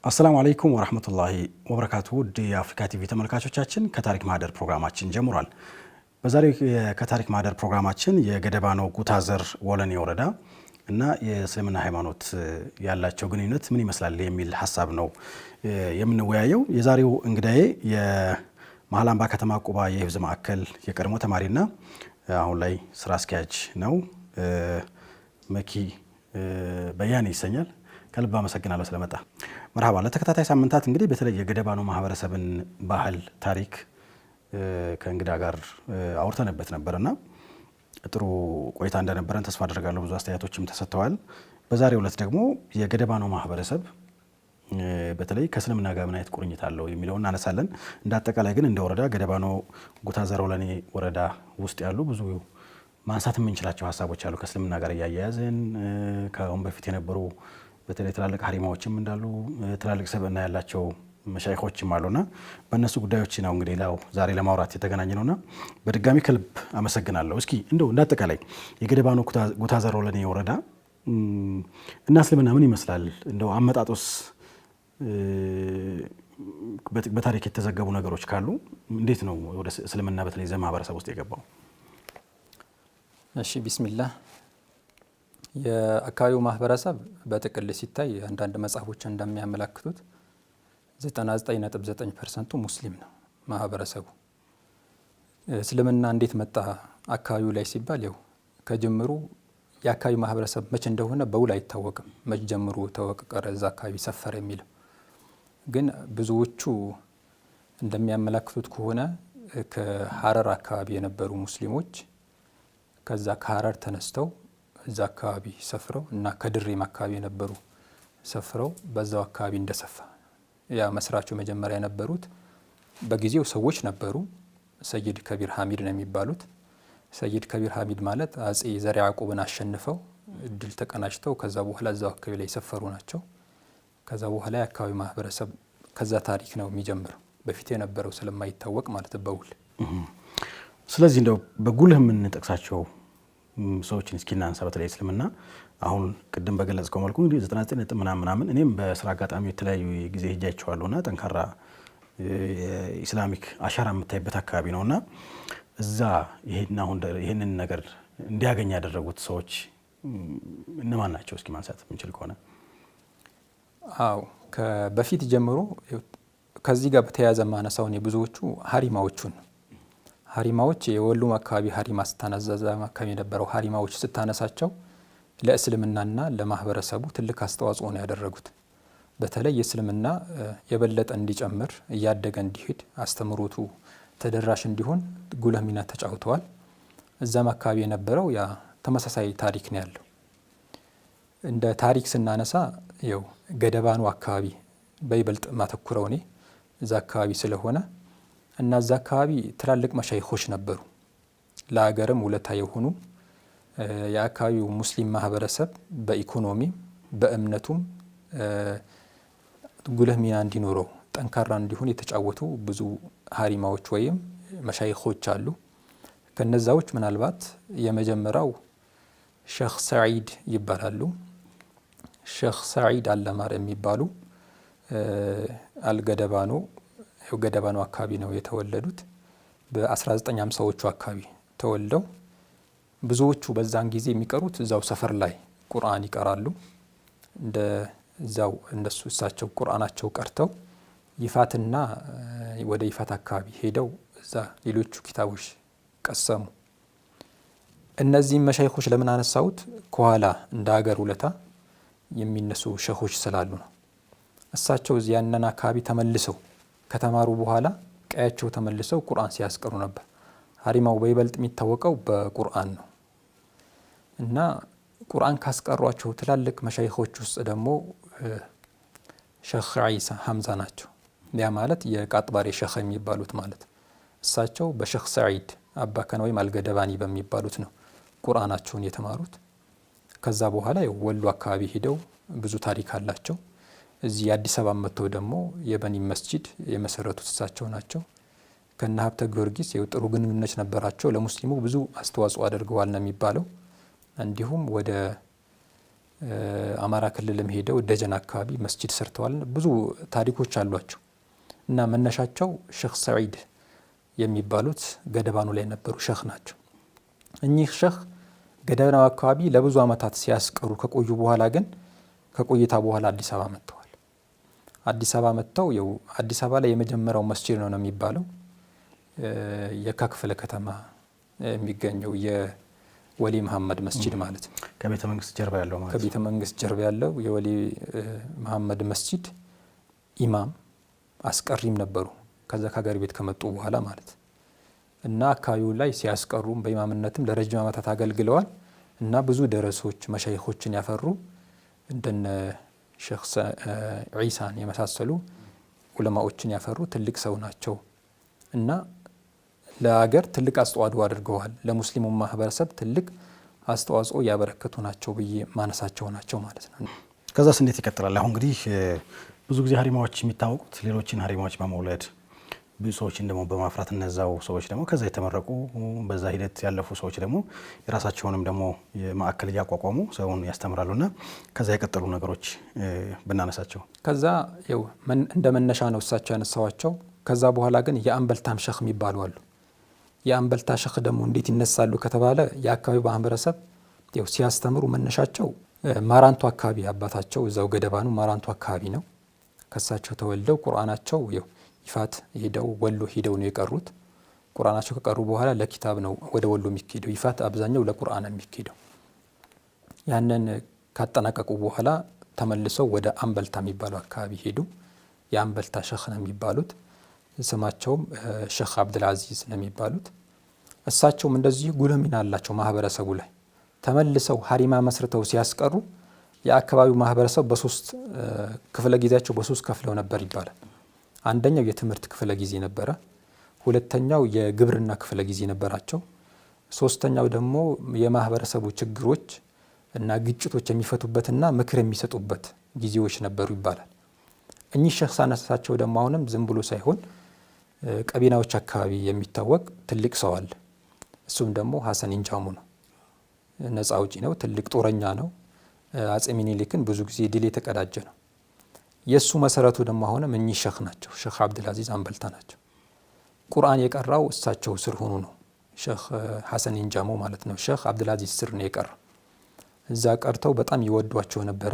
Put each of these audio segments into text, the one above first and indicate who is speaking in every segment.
Speaker 1: السلام عليكم ورحمة الله وبركاته። ውድ የአፍሪካ ቲቪ ተመልካቾቻችን፣ ከታሪክ ማህደር ፕሮግራማችን ጀምሯል። በዛሬው ከታሪክ ማህደር ፕሮግራማችን የገደባኖ ጉታዘር ወለኔ ወረዳ እና የእስልምና ሃይማኖት ያላቸው ግንኙነት ምን ይመስላል የሚል ሀሳብ ነው የምንወያየው። የዛሬው እንግዳዬ የመሀል አምባ ከተማ ቁባ የሂፍዝ ማዕከል የቀድሞ ተማሪና አሁን ላይ ስራ አስኪያጅ ነው። መኪ በያኔ ይሰኛል። ከልብ አመሰግናለሁ ስለመጣ። መርሃባ። ለተከታታይ ሳምንታት እንግዲህ በተለይ የገደባኖ ማህበረሰብን ባህል፣ ታሪክ ከእንግዳ ጋር አውርተንበት ነበርና ጥሩ ቆይታ እንደነበረን ተስፋ አደርጋለሁ። ብዙ አስተያየቶችም ተሰጥተዋል። በዛሬው ዕለት ደግሞ የገደባኖ ማህበረሰብ በተለይ ከእስልምና ጋር ምን አይነት ቁርኝት አለው የሚለውን እናነሳለን። እንደ አጠቃላይ ግን እንደ ወረዳ ገደባኖ ጉታዘር ወለኔ ወረዳ ውስጥ ያሉ ብዙ ማንሳት የምንችላቸው ሀሳቦች አሉ። ከእስልምና ጋር እያያያዝን ከአሁን በፊት የነበሩ በተለይ ትላልቅ ሀሪማዎችም እንዳሉ፣ ትላልቅ ስብዕና ያላቸው መሻይኮችም አሉና በእነሱ ጉዳዮች ነው እንግዲህ ላው ዛሬ ለማውራት የተገናኘ ነውና በድጋሚ ከልብ አመሰግናለሁ። እስኪ እንደው እንዳጠቃላይ የገደባኖ ጉታዘር ወለኔ ወረዳ እና እስልምና ምን ይመስላል? እንደው አመጣጡስ በታሪክ የተዘገቡ ነገሮች ካሉ እንዴት ነው ወደ እስልምና በተለይ ዘ ማህበረሰብ ውስጥ የገባው?
Speaker 2: እሺ፣ ቢስሚላህ። የአካባቢው ማህበረሰብ በጥቅል ሲታይ አንዳንድ መጽሐፎች እንደሚያመላክቱት 99.9% ሙስሊም ነው ማህበረሰቡ። እስልምና እንዴት መጣ አካባቢው ላይ ሲባል ያው ከጅምሩ የአካባቢው ማህበረሰብ መቼ እንደሆነ በውል አይታወቅም። መች ጀምሮ ተወቀረ እዛ አካባቢ ሰፈረ የሚለው ግን ብዙዎቹ እንደሚያመላክቱት ከሆነ ከሀረር አካባቢ የነበሩ ሙስሊሞች ከዛ ከሀረር ተነስተው እዛ አካባቢ ሰፍረው እና ከድሬም አካባቢ የነበሩ ሰፍረው በዛው አካባቢ እንደሰፋ፣ ያ መስራቹ መጀመሪያ የነበሩት በጊዜው ሰዎች ነበሩ። ሰይድ ከቢር ሀሚድ ነው የሚባሉት። ሰይድ ከቢር ሀሚድ ማለት አጼ ዘርዓ ያዕቆብን አሸንፈው እድል ተቀናጅተው ከዛ በኋላ እዛው አካባቢ ላይ የሰፈሩ ናቸው። ከዛ በኋላ የአካባቢ ማህበረሰብ ከዛ ታሪክ ነው የሚጀምረው። በፊት የነበረው ስለማይታወቅ ማለት በውል።
Speaker 1: ስለዚህ እንደው በጉልህ የምንጠቅሳቸው ሰዎችን እስኪ እናንሳ። በተለይ እስልምና አሁን ቅድም በገለጽከው መልኩ እንግዲህ 99 ነጥብ ምናምን ምናምን፣ እኔም በስራ አጋጣሚ የተለያዩ ጊዜ ሄጃቸዋለሁ እና ጠንካራ የ Islamic አሻራ የምታይበት አካባቢ ነው እና እዛ ይህንን ነገር እንዲያገኝ ያደረጉት ሰዎች እነማን ናቸው? እስኪ ማንሳት የምንችል ከሆነ።
Speaker 2: አዎ፣ በፊት ጀምሮ ከዚህ ጋር በተያያዘ ማነሳውን የብዙዎቹ ሀሪማዎቹን፣ ሀሪማዎች የወሎም አካባቢ ሀሪማ ስታነሳ፣ አካባቢ የነበረው ሀሪማዎች ስታነሳቸው ለእስልምናና ለማህበረሰቡ ትልቅ አስተዋጽኦ ነው ያደረጉት። በተለይ የእስልምና የበለጠ እንዲጨምር፣ እያደገ እንዲሄድ፣ አስተምሮቱ ተደራሽ እንዲሆን ጉልህ ሚና ተጫውተዋል። እዛም አካባቢ የነበረው ያ ተመሳሳይ ታሪክ ነው ያለው። እንደ ታሪክ ስናነሳ ያው ገደባኑ አካባቢ በይበልጥ ማተኩረው እኔ እዛ አካባቢ ስለሆነ እና እዛ አካባቢ ትላልቅ መሻይኾች ነበሩ። ለሀገርም ውለታ የሆኑ፣ የአካባቢው ሙስሊም ማህበረሰብ በኢኮኖሚም በእምነቱም ጉልህ ሚና እንዲኖረው፣ ጠንካራ እንዲሆን የተጫወቱ ብዙ ሀሪማዎች ወይም መሻይኾች አሉ። ከነዛዎች ምናልባት የመጀመሪያው ሼክ ሰዒድ ይባላሉ። ሼክ ሰዒድ አለማር የሚባሉ አልገደባኖ፣ ገደባኖ አካባቢ ነው የተወለዱት። በ1950ዎቹ አካባቢ ተወልደው ብዙዎቹ በዛን ጊዜ የሚቀሩት እዛው ሰፈር ላይ ቁርአን ይቀራሉ። እንደ እዛው እንደሱ እሳቸው ቁርአናቸው ቀርተው ይፋትና ወደ ይፋት አካባቢ ሄደው እዛ ሌሎቹ ኪታቦች ቀሰሙ። እነዚህም መሻይኾች ለምን አነሳሁት? ከኋላ እንደ ሀገር ውለታ የሚነሱ ሸኾች ስላሉ ነው። እሳቸው ያንን አካባቢ ተመልሰው ከተማሩ በኋላ ቀያቸው ተመልሰው ቁርአን ሲያስቀሩ ነበር። ሀሪማው በይበልጥ የሚታወቀው በቁርአን ነው እና ቁርአን ካስቀሯቸው ትላልቅ መሻይኾች ውስጥ ደግሞ ሸኽ ዒሳ ሀምዛ ናቸው። ያ ማለት የቃጥባሬ ሸኽ የሚባሉት ማለት። እሳቸው በሼክ ሰዒድ አባከን ወይም አልገደባኒ በሚባሉት ነው ቁርአናቸውን የተማሩት። ከዛ በኋላ ወሎ አካባቢ ሄደው ብዙ ታሪክ አላቸው። እዚህ የአዲስ አበባ መጥተው ደግሞ የበኒ መስጂድ የመሰረቱት እሳቸው ናቸው። ከነ ሀብተ ጊዮርጊስ ጥሩ ግንኙነት ነበራቸው። ለሙስሊሙ ብዙ አስተዋጽኦ አድርገዋል ነው የሚባለው። እንዲሁም ወደ አማራ ክልልም ሄደው ደጀን አካባቢ መስጂድ ሰርተዋል። ብዙ ታሪኮች አሏቸው እና መነሻቸው ሼክ ሰዒድ የሚባሉት ገደባኑ ላይ የነበሩ ሼህ ናቸው። እኚህ ሼህ ገደባኑ አካባቢ ለብዙ ዓመታት ሲያስቀሩ ከቆዩ በኋላ ግን ከቆይታ በኋላ አዲስ አበባ መጥተዋል። አዲስ አበባ መጥተው ያው አዲስ አበባ ላይ የመጀመሪያው መስጂድ ነው የሚባለው የካ ክፍለ ከተማ የሚገኘው የወሊ መሐመድ መስጂድ ማለት ነው።
Speaker 1: ከቤተ መንግስት ጀርባ ያለው ማለት ነው።
Speaker 2: ከቤተ መንግስት ጀርባ ያለው የወሊ መሐመድ መስጂድ ኢማም አስቀሪም ነበሩ። ከዛ ከሀገር ቤት ከመጡ በኋላ ማለት እና አካባቢው ላይ ሲያስቀሩም በኢማምነትም ለረጅም ዓመታት አገልግለዋል እና ብዙ ደረሶች መሻይኾችን ያፈሩ እንደነ ሼክ ዒሳን የመሳሰሉ ዑለማዎችን ያፈሩ ትልቅ ሰው ናቸው እና ለሀገር ትልቅ አስተዋጽኦ አድርገዋል። ለሙስሊሙ ማህበረሰብ ትልቅ አስተዋጽኦ ያበረከቱ ናቸው ብዬ ማነሳቸው ናቸው ማለት ነው።
Speaker 1: ከዛስ እንዴት ይቀጥላል? አሁን እንግዲህ ብዙ ጊዜ ሀሪማዎች የሚታወቁት ሌሎችን ሀሪማዎች በመውለድ ብዙ ሰዎችን ደግሞ በማፍራት እነዛው ሰዎች ደግሞ ከዛ የተመረቁ በዛ ሂደት ያለፉ ሰዎች ደግሞ የራሳቸውንም ደግሞ ማዕከል እያቋቋሙ ሰውን ያስተምራሉ እና ከዛ የቀጠሉ ነገሮች ብናነሳቸው
Speaker 2: ከዛ ያው እንደ መነሻ ነው እሳቸው ያነሳዋቸው። ከዛ በኋላ ግን የአንበልታም ሸህ የሚባሉ አሉ። የአንበልታ ሸህ ደግሞ እንዴት ይነሳሉ ከተባለ የአካባቢው ማህበረሰብ ያው ሲያስተምሩ መነሻቸው ማራንቱ አካባቢ አባታቸው እዛው ገደባኑ ማራንቱ አካባቢ ነው። ከሳቸው ተወልደው ቁርአናቸው ያው ይፋት ሄደው ወሎ ሄደው ነው የቀሩት። ቁርአናቸው ከቀሩ በኋላ ለኪታብ ነው ወደ ወሎ የሚካሄደው። ይፋት አብዛኛው ለቁርአን የሚካሄደው። ያንን ካጠናቀቁ በኋላ ተመልሰው ወደ አንበልታ የሚባለው አካባቢ ሄዱ። የአንበልታ ሸህ ነው የሚባሉት። ስማቸውም ሸህ አብዱልአዚዝ ነው የሚባሉት። እሳቸውም እንደዚህ ጉልህ ሚና አላቸው ማህበረሰቡ ላይ። ተመልሰው ሀሪማ መስርተው ሲያስቀሩ የአካባቢው ማህበረሰብ በሶስት ክፍለ ጊዜያቸው በሶስት ከፍለው ነበር ይባላል። አንደኛው የትምህርት ክፍለ ጊዜ ነበረ። ሁለተኛው የግብርና ክፍለ ጊዜ ነበራቸው። ሶስተኛው ደግሞ የማህበረሰቡ ችግሮች እና ግጭቶች የሚፈቱበትና ምክር የሚሰጡበት ጊዜዎች ነበሩ ይባላል። እኚህ ሸህ ሳነሳቸው ደግሞ አሁንም ዝም ብሎ ሳይሆን ቀቢናዎች አካባቢ የሚታወቅ ትልቅ ሰው አለ። እሱም ደግሞ ሀሰን ኢንጃሙ ነው። ነፃ አውጪ ነው። ትልቅ ጦረኛ ነው። አጼ ሚኒሊክን ብዙ ጊዜ ድል የተቀዳጀ ነው። የእሱ መሰረቱ ደግሞ አሁንም እኚህ ሸህ ናቸው። ሸህ አብዱልአዚዝ አንበልታ ናቸው። ቁርአን የቀራው እሳቸው ስር ሆኑ ነው። ሸህ ሀሰን ኢንጃሞ ማለት ነው። ሸህ አብዱልአዚዝ ስር ነው የቀራው። እዛ ቀርተው በጣም ይወዷቸው ነበረ።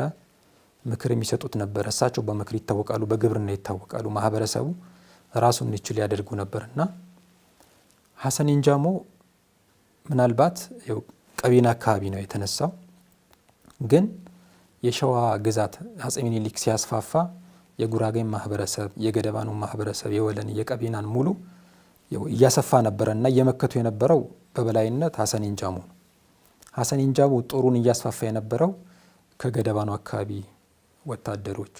Speaker 2: ምክር የሚሰጡት ነበረ። እሳቸው በምክር ይታወቃሉ፣ በግብርና ይታወቃሉ። ማህበረሰቡ ራሱን እንዲችል ያደርጉ ነበር እና ሀሰን ኢንጃሞ ምናልባት ቀቢና አካባቢ ነው የተነሳው ግን የሸዋ ግዛት አጼ ሚኒሊክ ሲያስፋፋ የጉራጌን ማህበረሰብ፣ የገደባኑ ማህበረሰብ፣ የወለን የቀቢናን ሙሉ እያሰፋ ነበረ እና እየመከቱ የነበረው በበላይነት ሀሰን ኢንጃሞ ነው። ሀሰን ኢንጃሞ ጦሩን እያስፋፋ የነበረው ከገደባኑ አካባቢ ወታደሮች፣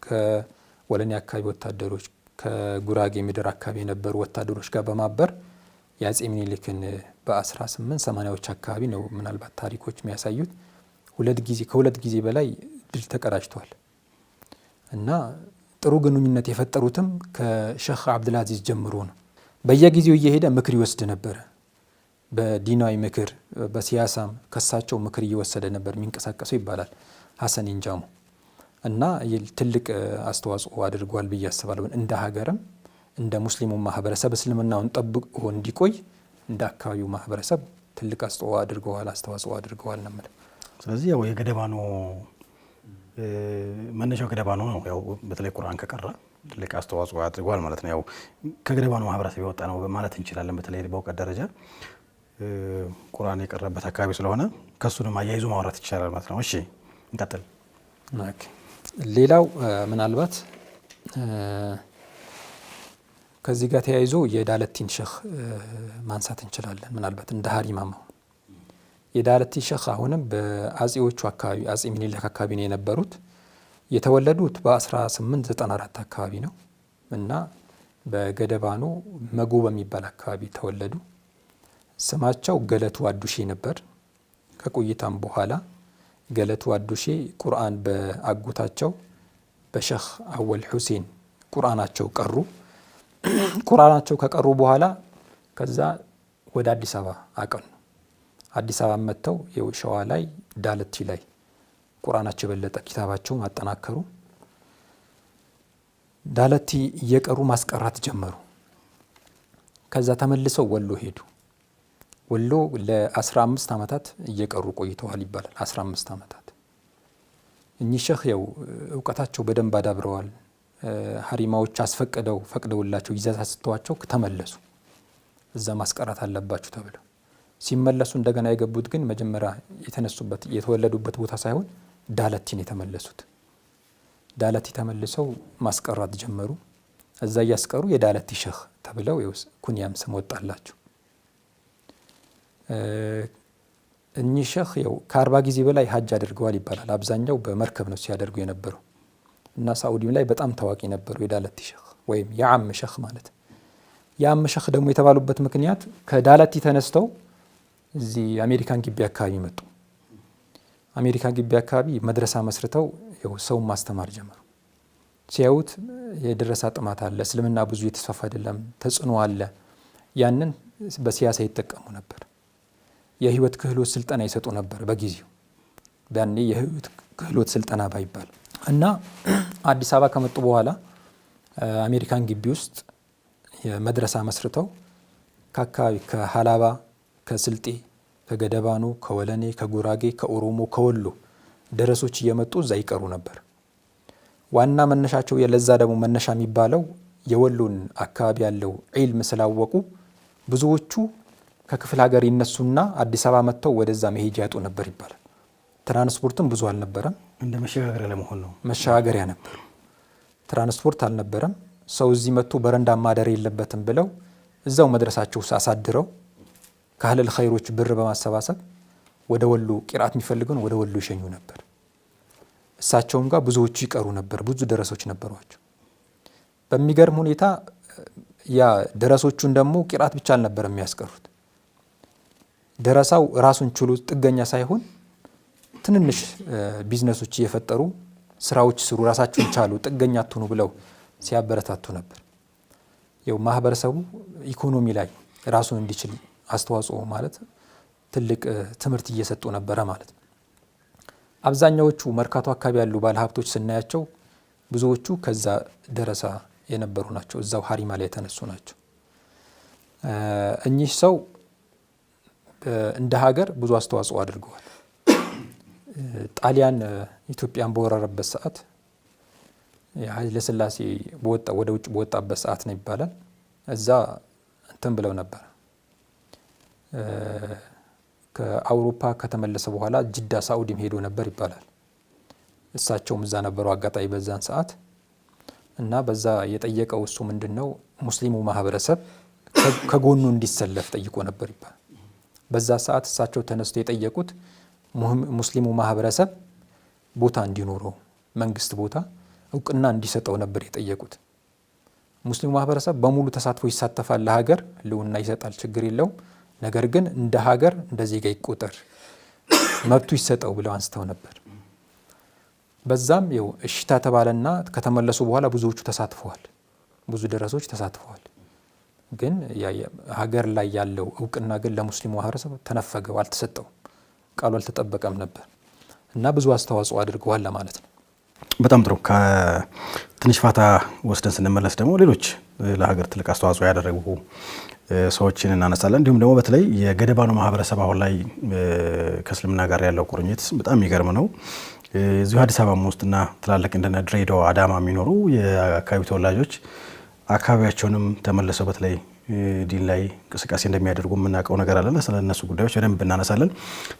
Speaker 2: ከወለኔ አካባቢ ወታደሮች፣ ከጉራጌ ምድር አካባቢ የነበሩ ወታደሮች ጋር በማበር የአጼ ሚኒሊክን በ1880ዎች አካባቢ ነው ምናልባት ታሪኮች የሚያሳዩት ከሁለት ጊዜ በላይ ድል ተቀዳጅቷል እና ጥሩ ግንኙነት የፈጠሩትም ከሸህ አብዱልአዚዝ ጀምሮ ነው። በየጊዜው እየሄደ ምክር ይወስድ ነበረ። በዲናዊ ምክር በሲያሳም ከሳቸው ምክር እየወሰደ ነበር የሚንቀሳቀሰው ይባላል ሀሰን ኢንጃሞ እና ትልቅ አስተዋጽኦ አድርጓል ብዬ አስባለሁ። እንደ ሀገርም እንደ ሙስሊሙ ማህበረሰብ እስልምናውን ጠብቆ እንዲቆይ እንደ አካባቢው ማህበረሰብ ትልቅ አስተዋጽኦ አድርገዋል ነው የምልህ።
Speaker 1: ስለዚህ ያው የገደባኖ መነሻው ገደባኖ ነው። ያው በተለይ ቁርአን ከቀራ ትልቅ አስተዋጽኦ አድርጓል ማለት ነው። ያው ከገደባኖ ማህበረሰብ የወጣ ነው ማለት እንችላለን። በተለይ በእውቀት ደረጃ ቁርአን የቀረበት አካባቢ ስለሆነ ከሱንም አያይዞ ማውራት ይቻላል ማለት ነው። እሺ እንቀጥል።
Speaker 2: ሌላው ምናልባት ከዚህ ጋር ተያይዞ የዳለቲን ሸህ ማንሳት እንችላለን። ምናልባት እንደ ሀሪማማ የዳለቲ ሸህ አሁንም በአጼዎቹ አካባቢ አጼ ሚኒሊክ አካባቢ ነው የነበሩት። የተወለዱት በ1894 አካባቢ ነው እና በገደባኖ መጎ በሚባል አካባቢ ተወለዱ። ስማቸው ገለቱ አዱሼ ነበር። ከቆይታም በኋላ ገለቱ አዱሼ ቁርአን በአጎታቸው በሸህ አወል ሁሴን ቁርአናቸው ቀሩ። ቁርአናቸው ከቀሩ በኋላ ከዛ ወደ አዲስ አበባ አቀኑ። አዲስ አበባ መጥተው ሸዋ ላይ ዳለቲ ላይ ቁርአናቸው የበለጠ ኪታባቸውን አጠናከሩ። ዳለቲ እየቀሩ ማስቀራት ጀመሩ። ከዛ ተመልሰው ወሎ ሄዱ። ወሎ ለ15 ዓመታት እየቀሩ ቆይተዋል ይባላል። 15 ዓመታት እኚህ ሸህ ያው እውቀታቸው በደንብ አዳብረዋል። ሀሪማዎች አስፈቅደው ፈቅደውላቸው ይዘታ ስተዋቸው ተመለሱ። እዛ ማስቀራት አለባችሁ ተብለው ሲመለሱ እንደገና የገቡት ግን መጀመሪያ የተነሱበት የተወለዱበት ቦታ ሳይሆን ዳለቲን የተመለሱት። ዳለቲ ተመልሰው ማስቀራት ጀመሩ። እዛ እያስቀሩ የዳለቲ ሸህ ተብለው ኩንያም ስም ወጣላቸው። እኚህ ሸህ ያው ከ40 ጊዜ በላይ ሀጅ አድርገዋል ይባላል። አብዛኛው በመርከብ ነው ሲያደርጉ የነበረው እና ሳኡዲም ላይ በጣም ታዋቂ ነበሩ። የዳለቲ ሸህ ወይም የዓም ሸህ ማለት። የዓም ሸህ ደግሞ የተባሉበት ምክንያት ከዳለቲ ተነስተው እዚህ አሜሪካን ግቢ አካባቢ መጡ። አሜሪካን ግቢ አካባቢ መድረሳ መስርተው ሰውን ማስተማር ጀመሩ። ሲያዩት የደረሳ ጥማት አለ፣ እስልምና ብዙ የተስፋፋ አይደለም፣ ተጽዕኖ አለ። ያንን በሲያሳ ይጠቀሙ ነበር። የህይወት ክህሎት ስልጠና ይሰጡ ነበር በጊዜው ያኔ የህይወት ክህሎት ስልጠና ባይባል እና አዲስ አበባ ከመጡ በኋላ አሜሪካን ግቢ ውስጥ የመድረሳ መስርተው ከአካባቢ ከሀላባ፣ ከስልጤ፣ ከገደባኑ፣ ከወለኔ፣ ከጉራጌ፣ ከኦሮሞ፣ ከወሎ ደረሶች እየመጡ እዛ ይቀሩ ነበር። ዋና መነሻቸው ለዛ ደግሞ መነሻ የሚባለው የወሎን አካባቢ ያለው ዒልም ስላወቁ ብዙዎቹ ከክፍለ ሀገር ይነሱና አዲስ አበባ መጥተው ወደዛ መሄጃ ያጡ ነበር ይባላል። ትራንስፖርትም ብዙ አልነበረም።
Speaker 1: እንደ መሸጋገሪያ ለመሆን ነው።
Speaker 2: መሸጋገሪያ ነበር። ትራንስፖርት አልነበረም። ሰው እዚህ መጥቶ በረንዳ ማደር የለበትም ብለው እዛው መድረሳቸው አሳድረው ከአህለል ኸይሮች ብር በማሰባሰብ ወደ ወሎ ቂርአት የሚፈልገውን ወደ ወሎ ይሸኙ ነበር። እሳቸውም ጋር ብዙዎቹ ይቀሩ ነበር። ብዙ ደረሶች ነበሯቸው። በሚገርም ሁኔታ ያ ደረሶቹን ደግሞ ቂርአት ብቻ አልነበረም የሚያስቀሩት። ደረሳው ራሱን ችሎ ጥገኛ ሳይሆን ትንንሽ ቢዝነሶች እየፈጠሩ ስራዎች ስሩ፣ ራሳችሁን ቻሉ፣ ጥገኛ አትሁኑ ብለው ሲያበረታቱ ነበር። ያው ማህበረሰቡ ኢኮኖሚ ላይ ራሱን እንዲችል አስተዋጽኦ ማለት ትልቅ ትምህርት እየሰጡ ነበረ ማለት ነው። አብዛኛዎቹ መርካቶ አካባቢ ያሉ ባለሀብቶች ስናያቸው ብዙዎቹ ከዛ ደረሳ የነበሩ ናቸው። እዛው ሀሪማ ላይ የተነሱ ናቸው። እኚህ ሰው እንደ ሀገር ብዙ አስተዋጽኦ አድርገዋል። ጣሊያን ኢትዮጵያን በወረረበት ሰዓት ኃይለሥላሴ ወደ ውጭ በወጣበት ሰዓት ነው ይባላል። እዛ እንትን ብለው ነበር። ከአውሮፓ ከተመለሰ በኋላ ጅዳ ሳኡዲም ሄዶ ነበር ይባላል። እሳቸውም እዛ ነበሩ አጋጣሚ በዛን ሰዓት እና በዛ የጠየቀው እሱ ምንድነው ሙስሊሙ ማህበረሰብ ከጎኑ እንዲሰለፍ ጠይቆ ነበር ይባላል። በዛ ሰዓት እሳቸው ተነስተው የጠየቁት ሙስሊሙ ማህበረሰብ ቦታ እንዲኖረው መንግስት ቦታ እውቅና እንዲሰጠው ነበር የጠየቁት። ሙስሊሙ ማህበረሰብ በሙሉ ተሳትፎ ይሳተፋል፣ ለሀገር ህልውና ይሰጣል፣ ችግር የለውም። ነገር ግን እንደ ሀገር እንደ ዜጋ ይቆጠር፣ መብቱ ይሰጠው ብለው አንስተው ነበር። በዛም ይኸው እሽታ ተባለና ከተመለሱ በኋላ ብዙዎቹ ተሳትፈዋል፣ ብዙ ደረሶች ተሳትፈዋል። ግን ሀገር ላይ ያለው እውቅና ግን ለሙስሊሙ ማህበረሰብ ተነፈገው፣ አልተሰጠውም፣ ቃሉ አልተጠበቀም ነበር እና ብዙ አስተዋጽኦ አድርገዋል ለማለት ነው።
Speaker 1: በጣም ጥሩ። ከትንሽ ፋታ ወስደን ስንመለስ ደግሞ ሌሎች ለሀገር ትልቅ አስተዋጽኦ ያደረጉ ሰዎችን እናነሳለን። እንዲሁም ደግሞ በተለይ የገደባኑ ማህበረሰብ አሁን ላይ ከእስልምና ጋር ያለው ቁርኝት በጣም የሚገርም ነው። እዚሁ አዲስ አበባ ውስጥና ትላልቅ እንደነ ድሬዳዋ፣ አዳማ የሚኖሩ የአካባቢ ተወላጆች አካባቢያቸውንም ተመልሰው በተለይ ዲን ላይ እንቅስቃሴ እንደሚያደርጉ የምናውቀው ነገር አለ። ስለ እነሱ ጉዳዮች በደንብ እናነሳለን።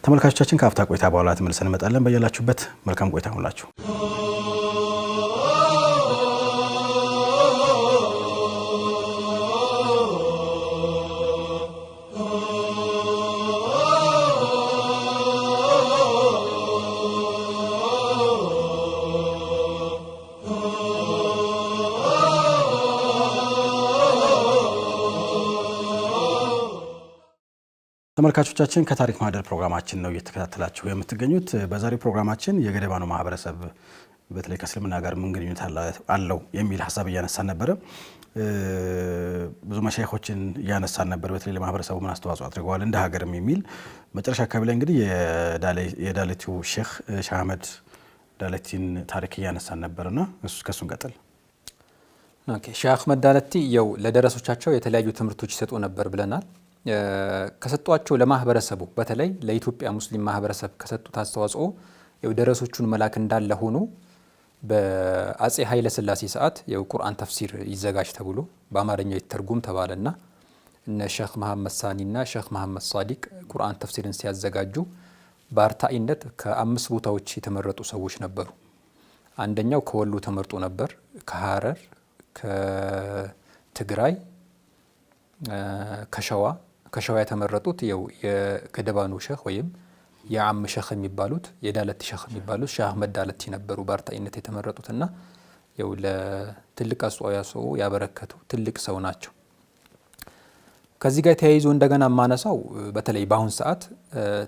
Speaker 1: ተመልካቾቻችን ከአፍታ ቆይታ በኋላ ተመልሰን እንመጣለን። በያላችሁበት መልካም ቆይታ ሁላችሁ። ተመልካቾቻችን፣ ከታሪክ ማህደር ፕሮግራማችን ነው እየተከታተላችሁ የምትገኙት። በዛሬው ፕሮግራማችን የገደባኖ ማህበረሰብ በተለይ ከእስልምና ጋር ምን ግንኙነት አለው የሚል ሀሳብ እያነሳን ነበረ። ብዙ መሻይኾችን እያነሳን ነበር። በተለይ ለማህበረሰቡ ምን አስተዋጽኦ አድርገዋል እንደ ሀገርም የሚል። መጨረሻ አካባቢ ላይ እንግዲህ የዳለቲው ሼህ ሻህ አህመድ ዳለቲን ታሪክ እያነሳን ነበርና ከእሱ እንቀጥል።
Speaker 2: ሼህ አህመድ ዳለቲ ያው ለደረሶቻቸው የተለያዩ ትምህርቶች ይሰጡ ነበር ብለናል። ከሰጧቸው ለማህበረሰቡ፣ በተለይ ለኢትዮጵያ ሙስሊም ማህበረሰብ ከሰጡት አስተዋጽኦ ያው ደረሶቹን መላክ እንዳለ ሆኖ፣ በአጼ ኃይለ ሥላሴ ሰዓት ያው ቁርአን ተፍሲር ይዘጋጅ ተብሎ በአማርኛ ይተርጉም ተባለና እነ ሼህ መሐመድ ሳኒና ሼህ መሐመድ ሳዲቅ ቁርአን ተፍሲርን ሲያዘጋጁ በአርታኢነት ከአምስት ቦታዎች የተመረጡ ሰዎች ነበሩ። አንደኛው ከወሎ ተመርጦ ነበር፣ ከሀረር፣ ከትግራይ፣ ከሸዋ። ከሸዋ የተመረጡት ያው የገደባኖ ሸህ ወይም የዓም ሸህ የሚባሉት፣ የዳለቲ ሸህ የሚባሉት ሼህ አህመድ ዳለቲ ነበሩ በአርታኢነት የተመረጡትና ያው ለትልቅ አስተዋጽኦ ያበረከቱ ትልቅ ሰው ናቸው። ከዚህ ጋር ተያይዞ እንደገና የማነሳው በተለይ በአሁን ሰዓት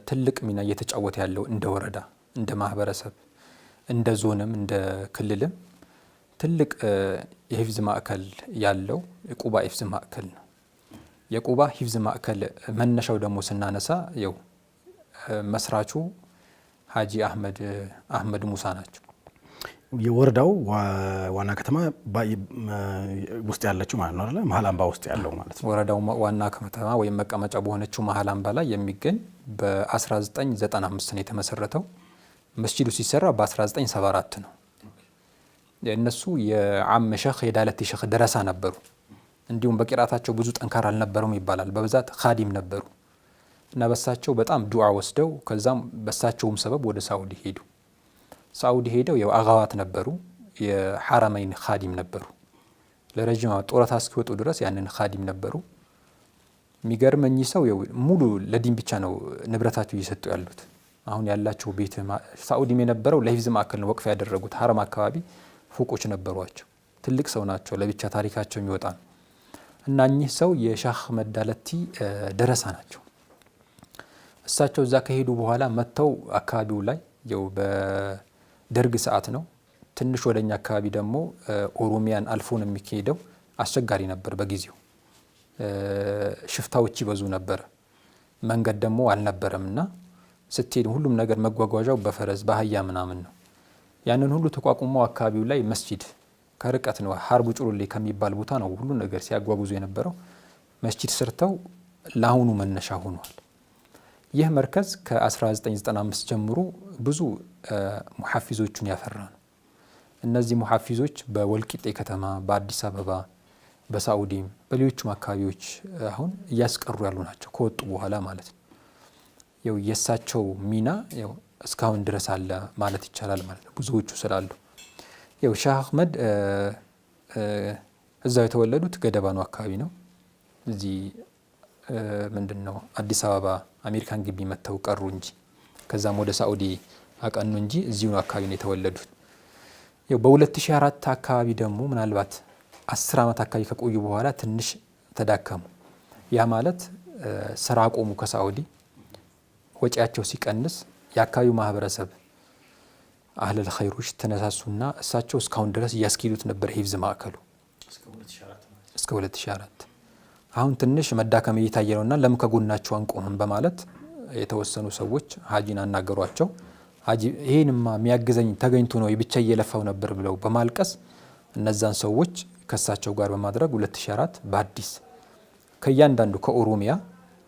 Speaker 2: ትልቅ ሚና እየተጫወተ ያለው እንደ ወረዳ፣ እንደ ማህበረሰብ፣ እንደ ዞንም እንደ ክልልም ትልቅ የሂፍዝ ማዕከል ያለው የቁባ ሂፍዝ ማዕከል ነው። የቁባ ሂፍዝ ማዕከል መነሻው ደግሞ ስናነሳ ያው መስራቹ ሀጂ አህመድ ሙሳ ናቸው።
Speaker 1: የወረዳው ዋና ከተማ ውስጥ ያለችው ማለት ነው አይደለ? መሀል አምባ ውስጥ ያለው ማለት ነው።
Speaker 2: ወረዳው ዋና ከተማ ወይም መቀመጫ በሆነችው መሀል አምባ ላይ የሚገኝ በ1995 ነው የተመሰረተው። መስጂዱ ሲሰራ በ1974 ነው። እነሱ የዓም ሸህ፣ የዳለቲ ሸህ ደረሳ ነበሩ። እንዲሁም በቂራታቸው ብዙ ጠንካራ አልነበሩም ይባላል። በብዛት ካዲም ነበሩ እና በሳቸው በጣም ዱዓ ወስደው ከዛም በሳቸውም ሰበብ ወደ ሳኡዲ ሄዱ። ሳኡዲ ሄደው ያው አጋዋት ነበሩ፣ የሐረመይን ካዲም ነበሩ። ለረጅም ዓመት ጡረታ እስኪወጡ ድረስ ያንን ካዲም ነበሩ። የሚገርም እኚህ ሰው ሙሉ ለዲን ብቻ ነው ንብረታቸው እየሰጡ ያሉት። አሁን ያላቸው ቤት ሳኡዲም የነበረው ለሂፍዝ ማዕከል ነው ወቅፍ ያደረጉት። ሀረም አካባቢ ፎቆች ነበሯቸው። ትልቅ ሰው ናቸው። ለብቻ ታሪካቸው የሚወጣ ነው እና እኚህ ሰው የሻህ አህመድ ዳለቲ ደረሳ ናቸው። እሳቸው እዛ ከሄዱ በኋላ መጥተው አካባቢው ላይ ያው በደርግ ሰዓት ነው። ትንሽ ወደኛ አካባቢ ደግሞ ኦሮሚያን አልፎ ነው የሚካሄደው። አስቸጋሪ ነበር በጊዜው፣ ሽፍታዎች ይበዙ ነበር። መንገድ ደግሞ አልነበረም እና ስትሄድ ሁሉም ነገር መጓጓዣው በፈረስ፣ በአህያ ምናምን ነው። ያንን ሁሉ ተቋቁሞ አካባቢው ላይ መስጂድ ከርቀት ነው፣ ሀርቡ ጩሩሌ ከሚባል ቦታ ነው ሁሉ ነገር ሲያጓጉዙ የነበረው። መስጂድ ሰርተው ለአሁኑ መነሻ ሆኗል። ይህ መርከዝ ከ1995 ጀምሮ ብዙ ሙሐፊዞቹን ያፈራ ነው። እነዚህ ሙሐፊዞች በወልቂጤ ከተማ፣ በአዲስ አበባ፣ በሳኡዲም በሌሎቹም አካባቢዎች አሁን እያስቀሩ ያሉ ናቸው፣ ከወጡ በኋላ ማለት ነው። ያው የእሳቸው ሚና ያው እስካሁን ድረስ አለ ማለት ይቻላል ማለት ነው፣ ብዙዎቹ ስላሉ። ያው ሻህ አህመድ እዛው የተወለዱት ገደባኑ አካባቢ ነው። እዚህ ምንድን ነው አዲስ አበባ አሜሪካን ግቢ መጥተው ቀሩ እንጂ፣ ከዛም ወደ ሳኡዲ አቀኑ እንጂ እዚሁ አካባቢ ነው የተወለዱት። ያው በ2004 አካባቢ ደግሞ ምናልባት 10 ዓመት አካባቢ ከቆዩ በኋላ ትንሽ ተዳከሙ። ያ ማለት ስራ አቆሙ ከሳኡዲ። ወጪያቸው ሲቀንስ የአካባቢው ማህበረሰብ አህለል ኸይሮች ተነሳሱና እሳቸው እስካሁን ድረስ እያስኬዱት ነበር ሂፍዝ ማዕከሉ እስከ 2004። አሁን ትንሽ መዳከም እየታየ ነውና ለምን ከጎናቸው አንቆምም በማለት የተወሰኑ ሰዎች ሀጂን አናገሯቸው። ሀጂ ይሄንማ የሚያግዘኝ ተገኝቶ ነው፣ ብቻ እየለፋው ነበር ብለው በማልቀስ እነዛን ሰዎች ከሳቸው ጋር በማድረግ 2004 በአዲስ ከእያንዳንዱ ከኦሮሚያ፣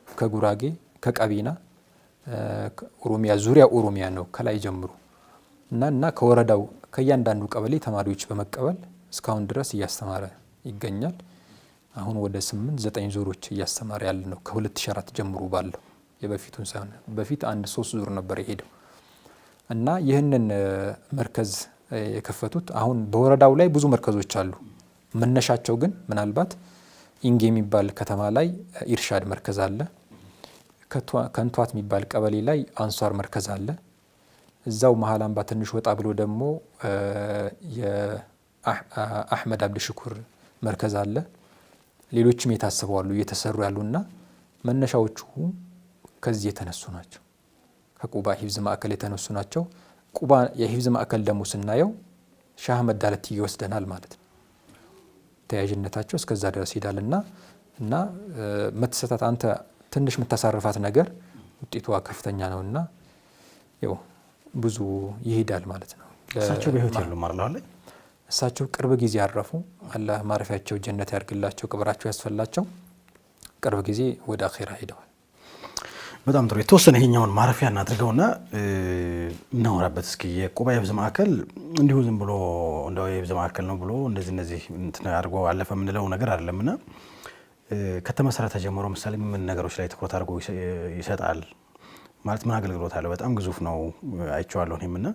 Speaker 2: ከጉራጌ፣ ከቀቢና፣ ኦሮሚያ ዙሪያ፣ ኦሮሚያ ነው ከላይ ጀምሮ እና ከወረዳው ከእያንዳንዱ ቀበሌ ተማሪዎች በመቀበል እስካሁን ድረስ እያስተማረ ይገኛል። አሁን ወደ 8 9 ዙሮች እያስተማረ ያለ ነው ከ2004 ጀምሮ ባለው፣ የበፊቱን ሳይሆን። በፊት አንድ ሶስት ዙር ነበር የሄደው። እና ይህንን መርከዝ የከፈቱት፣ አሁን በወረዳው ላይ ብዙ መርከዞች አሉ። መነሻቸው ግን ምናልባት ኢንጌ የሚባል ከተማ ላይ ኢርሻድ መርከዝ አለ። ከንቷት የሚባል ቀበሌ ላይ አንሷር መርከዝ አለ። እዛው መሀል አምባ ትንሽ ወጣ ብሎ ደግሞ የአሕመድ አብድ ሽኩር መርከዝ አለ። ሌሎችም የታሰቡ አሉ፣ እየተሰሩ ያሉና መነሻዎቹ ከዚህ የተነሱ ናቸው። ከቁባ ሂፍዝ ማዕከል የተነሱ ናቸው። ቁባ የሂፍዝ ማዕከል ደግሞ ስናየው ሻህ አህመድ ዳለቲ ይወስደናል ማለት ነው። ተያያዥነታቸው እስከዛ ድረስ ይሄዳልና እና መተሰታት አንተ ትንሽ የምታሳርፋት ነገር ውጤቷ ከፍተኛ ነውና ያው ብዙ ይሄዳል ማለት ነው።
Speaker 1: እሳቸው በህይወት የሉም አይደል?
Speaker 2: እሳቸው ቅርብ ጊዜ አረፉ። አላህ ማረፊያቸው ጀነት ያርግላቸው፣ ቅብራቸው ያስፈላቸው። ቅርብ ጊዜ ወደ አኼራ ሄደዋል።
Speaker 1: በጣም ጥሩ። የተወሰነ ይሄኛውን ማረፊያ እናድርገውና እናወራበት እስኪ። የቁባ የሂፍዝ ማዕከል እንዲሁ ዝም ብሎ እንደው የሂፍዝ ማዕከል ነው ብሎ እንደዚህ እንደዚህ እንትን አድርጎ አለፈ የምንለው ነገር አይደለምና ከተመሰረተ ጀምሮ ምሳሌ ምን ነገሮች ላይ ትኩረት አድርጎ ይሰጣል ማለት ምን አገልግሎት አለው? በጣም ግዙፍ ነው አይቼዋለሁ እኔም እና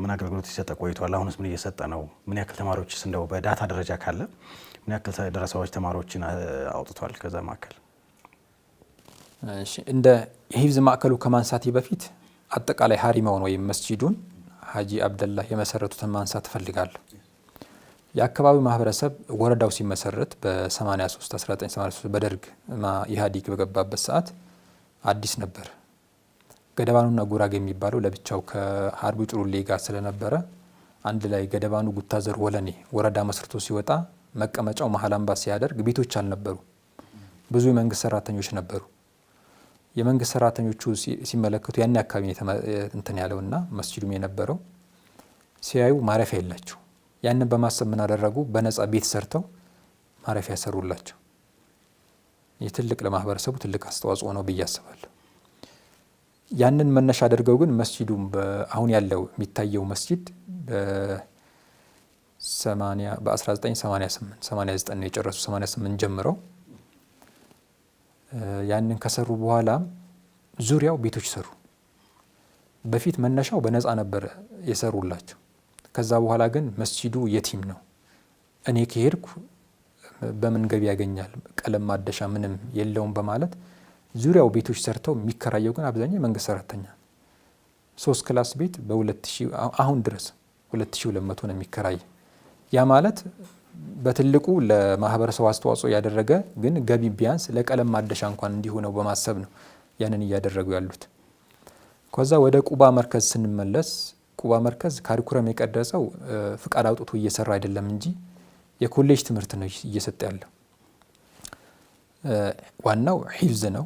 Speaker 1: ምን አገልግሎት ይሰጠ ቆይቷል? አሁንስ ምን እየሰጠ ነው? ምን ያክል ተማሪዎችስ እንደው በ data ደረጃ ካለ ምን ያክል ደረሳዎች ተማሪዎችን አውጥቷል ከዛ ማዕከል?
Speaker 2: እሺ፣ እንደ የሂፍዝ ማዕከሉ ከማንሳቴ በፊት አጠቃላይ ሀሪማውን ወይም መስጂዱን ሀጂ አብደላህ የመሰረቱትን ማንሳት እፈልጋለሁ። የአካባቢው ማህበረሰብ ወረዳው ሲመሰረት በ83 1983 በደርግ ኢህአዴግ በገባበት ሰዓት አዲስ ነበር። ገደባኑና ጉራጌ የሚባለው ለብቻው ከሀርቡ ጭሩሌ ጋር ስለነበረ አንድ ላይ ገደባኑ ጉታዘር ወለኔ ወረዳ መስርቶ ሲወጣ መቀመጫው መሀል አምባ ሲያደርግ ቤቶች አልነበሩ። ብዙ የመንግስት ሰራተኞች ነበሩ። የመንግስት ሰራተኞቹ ሲመለከቱ ያን አካባቢ እንትን ያለውና መስጂዱም የነበረው ሲያዩ ማረፊያ የላቸው። ያንን በማሰብ ምን አደረጉ? በነፃ ቤት ሰርተው ማረፊያ ሰሩላቸው። ይህ ትልቅ ለማህበረሰቡ ትልቅ አስተዋጽኦ ነው ብዬ አስባለሁ። ያንን መነሻ አድርገው ግን መስጂዱም አሁን ያለው የሚታየው መስጂድ በ1988 89 ነው የጨረሱ። 88 ጀምረው ያንን ከሰሩ በኋላ ዙሪያው ቤቶች ሰሩ። በፊት መነሻው በነፃ ነበር የሰሩላቸው። ከዛ በኋላ ግን መስጂዱ የቲም ነው፣ እኔ ከሄድኩ በምን ገቢ ያገኛል፣ ቀለም ማደሻ ምንም የለውም በማለት ዙሪያው ቤቶች ሰርተው የሚከራየው ግን አብዛኛው የመንግስት ሰራተኛ 3 class ቤት በ2000 አሁን ድረስ 2200 ነው የሚከራይ። ያ ማለት በትልቁ ለማህበረሰቡ አስተዋጽኦ ያደረገ ግን ገቢ ቢያንስ ለቀለም ማደሻ እንኳን እንዲሆነው በማሰብ ነው ያንን እያደረጉ ያሉት። ከዛ ወደ ቁባ መርከዝ ስንመለስ ቁባ መርከዝ curriculum የቀረጸው ፍቃድ አውጥቶ እየሰራ አይደለም እንጂ የኮሌጅ ትምህርት ነው እየሰጠ ያለው። ዋናው ሂፍዝ ነው።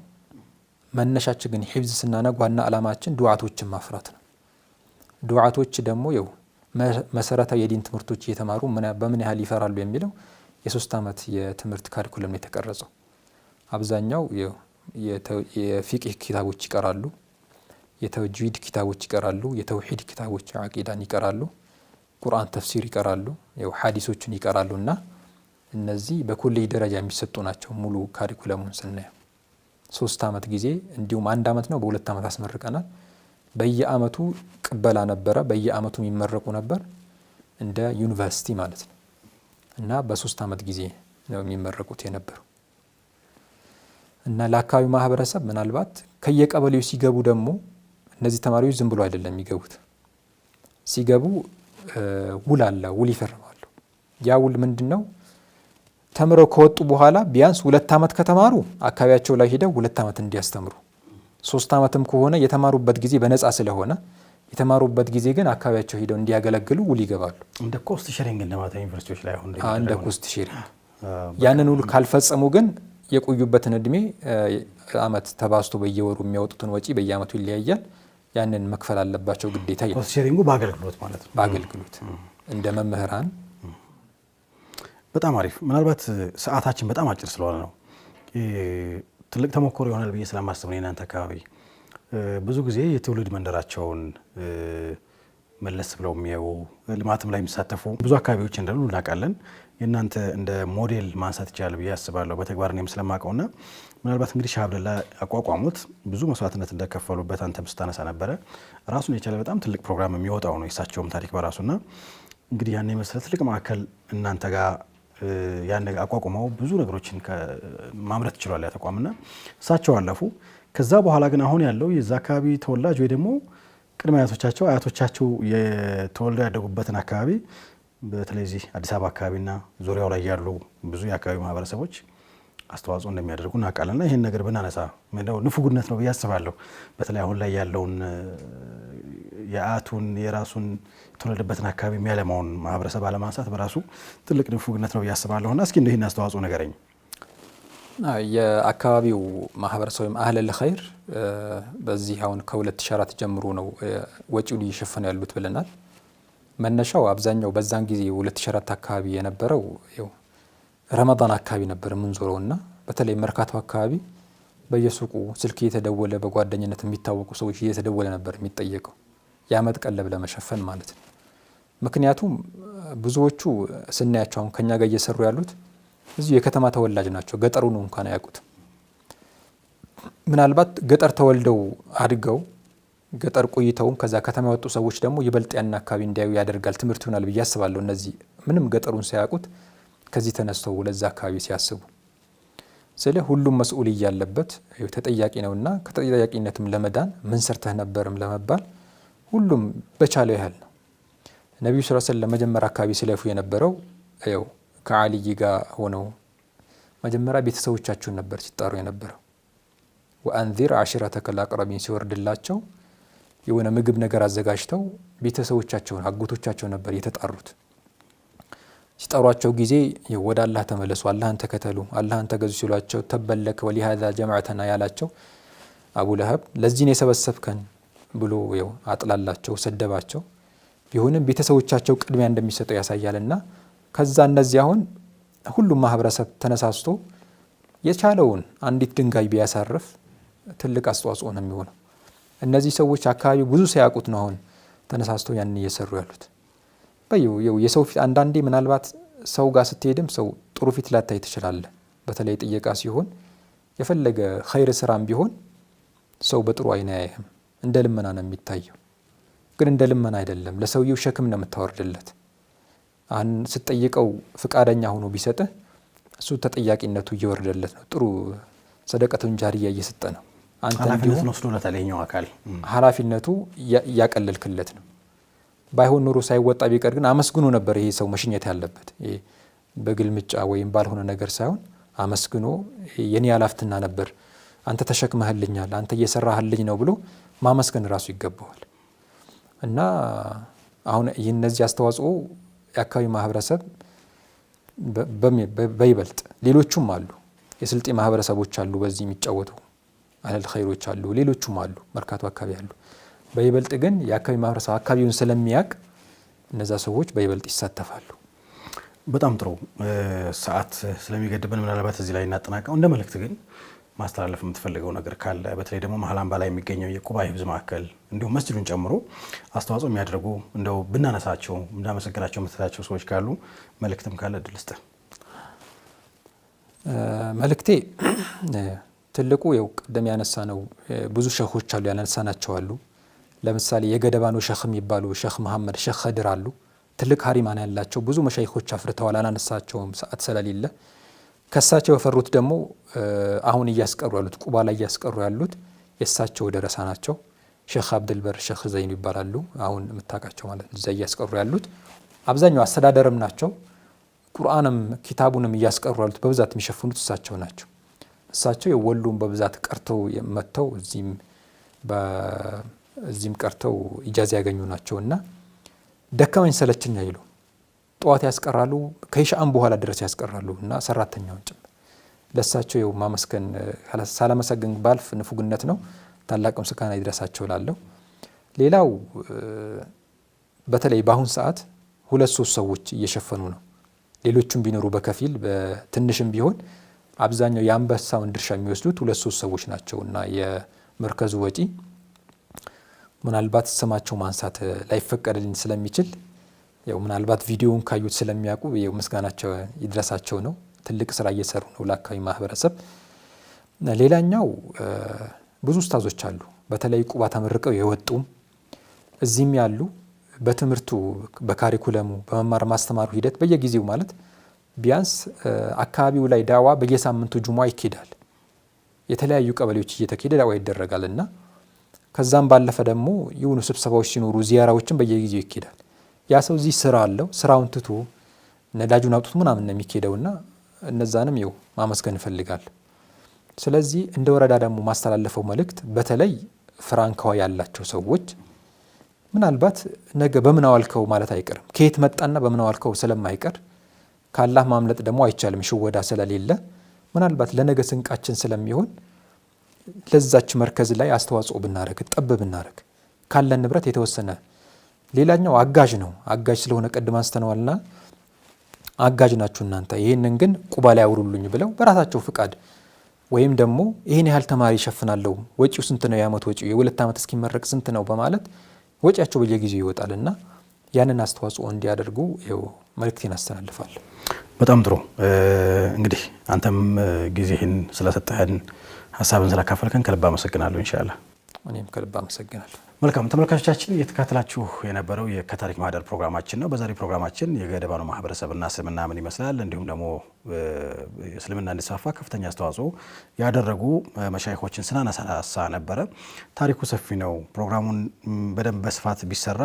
Speaker 2: መነሻችን ግን ሂፍዝ ስናነግ ዋና ዓላማችን ዱዓቶችን ማፍራት ነው። ዱዓቶች ደግሞ ይኸው መሰረታዊ የዲን ትምህርቶች እየተማሩ በምን ያህል ይፈራሉ የሚለው የ3 ዓመት የትምህርት curriculum ነው የተቀረጸው። አብዛኛው የፊቅህ ኪታቦች ይቀራሉ፣ የተጅዊድ ኪታቦች ይቀራሉ፣ የተውሂድ ኪታቦች አቂዳን ይቀራሉ፣ ቁርአን ተፍሲር ይቀራሉ፣ ያው ሐዲሶችን ይቀራሉ እና እነዚህ በኮሌጅ ደረጃ የሚሰጡ ናቸው። ሙሉ curriculum ኡን ስናየው 3 ዓመት ጊዜ እንዲሁም 1 ዓመት ነው፣ በ2 ዓመት አስመርቀናል። በየአመቱ ቅበላ ነበረ፣ በየአመቱ የሚመረቁ ነበር እንደ ዩኒቨርሲቲ ማለት ነው። እና በ3 ዓመት ጊዜ ነው የሚመረቁት የነበረው። እና ለአካባቢው ማህበረሰብ ምናልባት ከየቀበሌው ሲገቡ ደግሞ እነዚህ ተማሪዎች ዝም ብሎ አይደለም የሚገቡት። ሲገቡ ውል አለ፣ ውል ይፈርማሉ። ያ ውል ምንድነው? ተምረው ከወጡ በኋላ ቢያንስ 2 ዓመት ከተማሩ አካባቢያቸው ላይ ሄደው 2 ዓመት እንዲያስተምሩ፣ 3 ዓመትም ከሆነ የተማሩበት ጊዜ በነፃ ስለሆነ የተማሩበት ጊዜ ግን አካባቢያቸው ሄደው እንዲያገለግሉ ውል ይገባሉ።
Speaker 1: እንደ cost sharing እንደማለት ዩኒቨርሲቲዎች ላይ አሁን
Speaker 2: እንደ cost sharing ያንን ውል ካልፈጸሙ ግን የቆዩበትን እድሜ አመት ተባዝቶ በየወሩ የሚያወጡትን ወጪ በየአመቱ ይለያያል። ያንን መክፈል አለባቸው ግዴታ።
Speaker 1: cost sharing ኡ በአገልግሎት ማለት ነው።
Speaker 2: በአገልግሎት እንደ መምህራን።
Speaker 1: በጣም አሪፍ። ምናልባት ሰዓታችን በጣም አጭር ስለሆነ ነው ትልቅ ተሞክሮ ይሆናል ብዬ ስለማስብ ነው። የእናንተ አካባቢ ብዙ ጊዜ የትውልድ መንደራቸውን መለስ ብለው የሚያዩ ልማትም ላይ የሚሳተፉ ብዙ አካባቢዎች እንዳሉ እናውቃለን። የእናንተ እንደ ሞዴል ማንሳት ይቻላል ብዬ አስባለሁ በተግባር እኔም ስለማውቀውና ምናልባት እንግዲህ ሻህ አብደላ አቋቋሙት ብዙ መስዋዕትነት እንደከፈሉበት አንተም ስታነሳ ነበረ። ራሱን የቻለ በጣም ትልቅ ፕሮግራም የሚወጣው ነው የእሳቸውም ታሪክ በራሱና እንግዲህ ያን የመሰለ ትልቅ ማዕከል እናንተ ጋር ያን አቋቁመው ብዙ ነገሮችን ማምረት ችሏል ያ ተቋምና እሳቸው አለፉ። ከዛ በኋላ ግን አሁን ያለው የዛ አካባቢ ተወላጅ ወይ ደግሞ ቅድመ አያቶቻቸው አያቶቻቸው የተወልደው ያደጉበትን አካባቢ በተለይ እዚህ አዲስ አበባ አካባቢና ዙሪያው ላይ ያሉ ብዙ የአካባቢ ማህበረሰቦች አስተዋጽኦ እንደሚያደርጉ እናውቃለንና ይህን ነገር ብናነሳ ንፉግነት ነው ብዬ አስባለሁ። በተለይ አሁን ላይ ያለውን የአያቱን የራሱን የተወለደበትን አካባቢ የሚያለማውን ማህበረሰብ አለማንሳት በራሱ ትልቅ ንፉግነት ነው ብዬ አስባለሁ። እና እስኪ ይህን አስተዋጽኦ ንገረኝ።
Speaker 2: የአካባቢው ማህበረሰብ ወይም አህለል ኸይር በዚህ አሁን ከ2004 ጀምሮ ነው ወጪውን እየሸፈኑ ያሉት ብለናል። መነሻው አብዛኛው በዛን ጊዜ 2004 አካባቢ የነበረው ረመዳን አካባቢ ነበር የምንዞረው እና በተለይ መርካቶ አካባቢ በየሱቁ ስልክ እየተደወለ በጓደኝነት የሚታወቁ ሰዎች እየተደወለ ነበር የሚጠየቀው የአመት ቀለብ ለመሸፈን ማለት ነው። ምክንያቱም ብዙዎቹ ስናያቸው አሁን ከኛ ጋር እየሰሩ ያሉት እዚሁ የከተማ ተወላጅ ናቸው። ገጠሩን እንኳን አያውቁትም። ምናልባት ገጠር ተወልደው አድገው ገጠር ቆይተውም ከዛ ከተማ የወጡ ሰዎች ደግሞ ይበልጥ ያን አካባቢ እንዲያዩ ያደርጋል፣ ትምህርት ይሆናል ብዬ አስባለሁ። እነዚህ ምንም ገጠሩን ሳያውቁት ከዚህ ተነስተው ለዛ አካባቢ ሲያስቡ ስለ ሁሉም መስኡል እያለበት ተጠያቂ ነውና ከተጠያቂነትም ለመዳን ምን ሰርተህ ነበርም ለመባል ሁሉም በቻለው ያህል ነው። ነቢዩ ስ ሰለም ለመጀመሪያ አካባቢ ሲለፉ የነበረው ው ከአልይ ጋር ሆነው መጀመሪያ ቤተሰቦቻቸውን ነበር ሲጣሩ የነበረው። ወአንዚር አሽረተከ ልአቅረቢን ሲወርድላቸው የሆነ ምግብ ነገር አዘጋጅተው ቤተሰቦቻቸውን አጎቶቻቸው ነበር የተጣሩት። ሲጠሯቸው ጊዜ ወደ አላህ ተመለሱ፣ አላህን ተከተሉ፣ አላህን ተገዙ ሲሏቸው ተበለከ ወሊሃዛ ጀማዕተና ያላቸው አቡ ለሀብ ለዚህን የሰበሰብከን ብሎ ው አጥላላቸው፣ ሰደባቸው። ቢሆንም ቤተሰቦቻቸው ቅድሚያ እንደሚሰጠው ያሳያልና ከዛ እነዚህ አሁን ሁሉም ማህበረሰብ ተነሳስቶ የቻለውን አንዲት ድንጋይ ቢያሳርፍ ትልቅ አስተዋጽኦ ነው የሚሆነው። እነዚህ ሰዎች አካባቢ ብዙ ሳያውቁት ነው አሁን ተነሳስተው ያንን እየሰሩ ያሉት። የሰው ፊት አንዳንዴ ምናልባት ሰው ጋር ስትሄድም ሰው ጥሩ ፊት ላታይ ትችላለህ። በተለይ ጥየቃ ሲሆን የፈለገ ኸይር ስራም ቢሆን ሰው በጥሩ አይን አያይህም። እንደ ልመና ነው የሚታየው። ግን እንደ ልመና አይደለም፣ ለሰውየው ሸክም ነው የምታወርድለት። ስትጠይቀው ፍቃደኛ ሆኖ ቢሰጥህ እሱ ተጠያቂነቱ እየወረደለት ነው። ጥሩ ሰደቀቱን ጃሪያ እየሰጠ ነው።
Speaker 1: ኃላፊነቱን ወስዶለታል። ይኸኛው አካል
Speaker 2: ኃላፊነቱ እያቀለልክለት ነው። ባይሆን ኖሮ ሳይወጣ ቢቀር ግን አመስግኖ ነበር ይሄ ሰው መሽኘት ያለበት። በግልምጫ ወይም ባልሆነ ነገር ሳይሆን አመስግኖ የኔ ኃላፊነት ነበር፣ አንተ ተሸክመህልኛል፣ አንተ እየሰራህልኝ ነው ብሎ ማመስገን ራሱ ይገባዋል። እና አሁን እነዚህ አስተዋጽኦ የአካባቢ ማህበረሰብ በይበልጥ ሌሎቹም አሉ፣ የስልጤ ማህበረሰቦች አሉ፣ በዚህ የሚጫወቱ አህለል ኸይሮች አሉ፣ ሌሎቹም አሉ፣ መርካቶ አካባቢ አሉ። በይበልጥ ግን የአካባቢ ማህበረሰብ አካባቢውን ስለሚያውቅ እነዛ ሰዎች በይበልጥ ይሳተፋሉ።
Speaker 1: በጣም ጥሩ። ሰዓት ስለሚገድብን ምናልባት እዚህ ላይ እናጠናቀው። እንደ መልእክት ግን ማስተላለፍ የምትፈልገው ነገር ካለ በተለይ ደግሞ መሀል አምባ ላይ የሚገኘው የቁባ ሂፍዝ ማዕከል እንዲሁም መስጅዱን ጨምሮ አስተዋጽኦ የሚያደርጉ እንደው ብናነሳቸው ብናመሰግናቸው የምትላቸው ሰዎች ካሉ መልእክትም ካለ እድል ስጥ።
Speaker 2: መልእክቴ ትልቁ ያው ቅድም ያነሳ ነው ብዙ ሸኾች አሉ ያነሳናቸው አሉ። ለምሳሌ የገደባኖ ሸኽ የሚባሉ ሸኽ መሐመድ ሸኽ ከድር አሉ። ትልቅ ሀሪማን ያላቸው ብዙ መሻይኾች አፍርተዋል። አላነሳቸውም ሰዓት ስለሌለ። ከሳቸው የፈሩት ደግሞ አሁን እያስቀሩ ያሉት ቁባ ላይ እያስቀሩ ያሉት የእሳቸው ደረሳ ናቸው። ሼክ አብድልበር ሼክ ዘይኑ ይባላሉ። አሁን የምታውቃቸው ማለት ነው። እዛ እያስቀሩ ያሉት አብዛኛው አስተዳደርም ናቸው። ቁርአንም ኪታቡንም እያስቀሩ ያሉት በብዛት የሚሸፍኑት እሳቸው ናቸው። እሳቸው የወሎን በብዛት ቀርተው መጥተው እዚህም ቀርተው ኢጃዛ ያገኙ ናቸው እና ደከመኝ ሰለቸኝ አይሉ። ጠዋት ያስቀራሉ፣ ከኢሻአም በኋላ ድረስ ያስቀራሉ እና ሰራተኛውን ጭምር ለእሳቸው ይኸው ማመስገን ሳላመሰግን ባልፍ ንፉግነት ነው። ታላቅ ምስጋና ይድረሳቸው እላለሁ። ሌላው በተለይ በአሁን ሰዓት ሁለት ሶስት ሰዎች እየሸፈኑ ነው። ሌሎቹም ቢኖሩ በከፊል በትንሽም ቢሆን አብዛኛው የአንበሳውን ድርሻ የሚወስዱት ሁለት ሶስት ሰዎች ናቸው እና የመርከዙ ወጪ ምናልባት ስማቸው ማንሳት ላይፈቀድልኝ ስለሚችል ያው ምናልባት ቪዲዮውን ካዩት ስለሚያውቁ ያው ምስጋናቸው ይድረሳቸው ነው። ትልቅ ስራ እየሰሩ ነው ለአካባቢ ማህበረሰብ። ሌላኛው ብዙ ኡስታዞች አሉ። በተለይ ቁባ ተመርቀው የወጡም እዚህም ያሉ በትምህርቱ በካሪኩለሙ በመማር ማስተማሩ ሂደት በየጊዜው ማለት ቢያንስ አካባቢው ላይ ዳዋ በየሳምንቱ ጁሙዓ ይኬዳል። የተለያዩ ቀበሌዎች እየተካሄደ ዳዋ ይደረጋል እና ከዛም ባለፈ ደግሞ የሆኑ ስብሰባዎች ሲኖሩ ዚያራዎችን በየጊዜው ይኬዳል። ያ ሰው እዚህ ስራ አለው። ስራውን ትቶ ነዳጁን አውጥቶ ምናምን ነው የሚኬደውና እነዛንም ይኸው ማመስገን እፈልጋለሁ። ስለዚህ እንደ ወረዳ ደግሞ ማስተላለፈው መልእክት በተለይ ፍራንካዋ ያላቸው ሰዎች ምናልባት ነገ በምን አዋልከው ማለት አይቀርም። ከየት መጣና በምን አዋልከው ስለማይቀር ካላህ ማምለጥ ደግሞ አይቻልም፣ ሽወዳ ስለሌለ ምናልባት ለነገ ስንቃችን ስለሚሆን ለዛች መርከዝ ላይ አስተዋጽኦ ብናረግ፣ ጠብ ብናረግ ካለን ንብረት የተወሰነ። ሌላኛው አጋዥ ነው። አጋዥ ስለሆነ ቅድም አንስተነዋልና አጋዥ ናችሁ እናንተ፣ ይህንን ግን ቁባ ላይ አውሩልኝ ብለው በራሳቸው ፍቃድ ወይም ደግሞ ይህን ያህል ተማሪ ይሸፍናለሁ፣ ወጪው ስንት ነው፣ የዓመት ወጪው የ2 ዓመት እስኪመረቅ ስንት ነው በማለት ወጪያቸው በየጊዜው ይወጣልና ያንን አስተዋጽኦ እንዲያደርጉ ይኸው መልእክቴን አስተላልፋለሁ።
Speaker 1: በጣም ጥሩ። እንግዲህ አንተም ጊዜህን ስለሰጠህን ሀሳብን ስላካፈልከን ከልብ አመሰግናለሁ። ኢንሻአላህ።
Speaker 2: እኔም ከልብ አመሰግናለሁ።
Speaker 1: መልካም ተመልካቾቻችን፣ እየተከታተላችሁ የነበረው የከታሪክ ማህደር ፕሮግራማችን ነው። በዛሬ ፕሮግራማችን የገደባኖ ማህበረሰብና እስልምና ምን ይመስላል፣ እንዲሁም ደግሞ እስልምና እንዲስፋፋ ከፍተኛ አስተዋጽኦ ያደረጉ መሻይኾችን ስናነሳሳ ነበረ። ታሪኩ ሰፊ ነው። ፕሮግራሙን በደንብ በስፋት ቢሰራ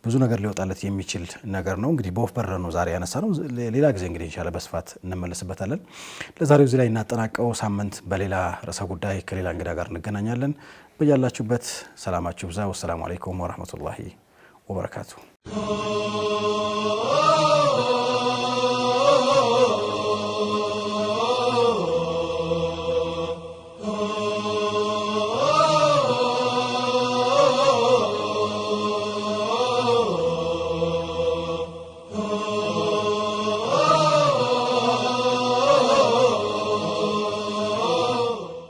Speaker 1: ብዙ ነገር ሊወጣለት የሚችል ነገር ነው። እንግዲህ በወፍ በረር ነው ዛሬ ያነሳ ነው። ሌላ ጊዜ እንግዲህ ኢንሻአላህ በስፋት እንመለስበታለን። ለዛሬው እዚህ ላይ እናጠናቀው። ሳምንት በሌላ ርዕሰ ጉዳይ ከሌላ እንግዳ ጋር እንገናኛለን። በያላችሁበት ሰላማችሁ ብዛ። ወሰላሙ አለይኩም ወረህመቱላሂ ወበረካቱ።